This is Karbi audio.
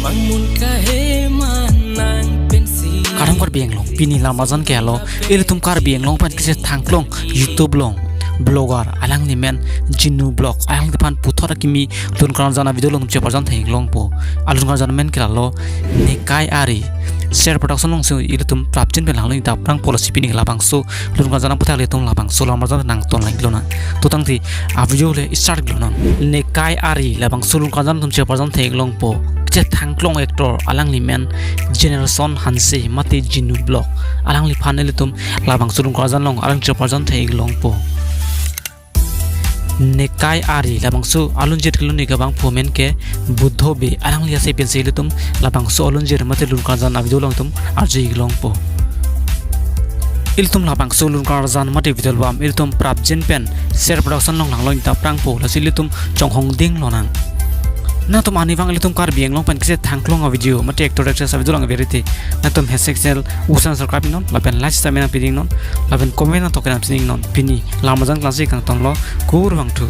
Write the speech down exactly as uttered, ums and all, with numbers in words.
Mangmun kahe manang pensi. Kardom Karbi Anglong, pini lamarjan ke alo, ilitum Karbi Anglong pen kechethangklong YouTube along blogger, alangli men Jinu Vlog, alangliphan puthot akimi lun karjan avideo along cheparjan thek longpo. Alun karjan amen ke alo Nekai Ari. Ser Production alongsi ilitum prapjin pen langlong ta prangpo, lasi pini labangso lun karjan aputhak ilitum labangso lamarjan nangton lang lonang. To tangte avideo le start lonang. Nekai Ari labangso lun karjan atum cheparjan thek longpo. Kechethangklong actor, alangli men Generation Hanse mate Jinu Vlog, alangliphan ilitum labangso lun karjan along alang cheparjan thek longpo. Nekai Ari labangso alunjir kelun-ik abangphu amen ke Buddho Bey, alangli asai pensi ilitum labangso alunjir mate lun karjan avideo along itum arju-ik longpo. Ilitum labangso lun karjan mate video album ilitum prapjin pen Ser Production along langlong ta prangpo, lasi ilitum chonghong ding lonang. Nangtum arnivang ilitum Karbi Anglong pen kechethangklong avideo mate actor actress avideo lang verite, nangtum hashtag channel usan subscribe non, lapen like sita menang piding non, lapen comment nangtok kenam sining non. Pini lamarjan klangsi kangtonlo, kurvangthu.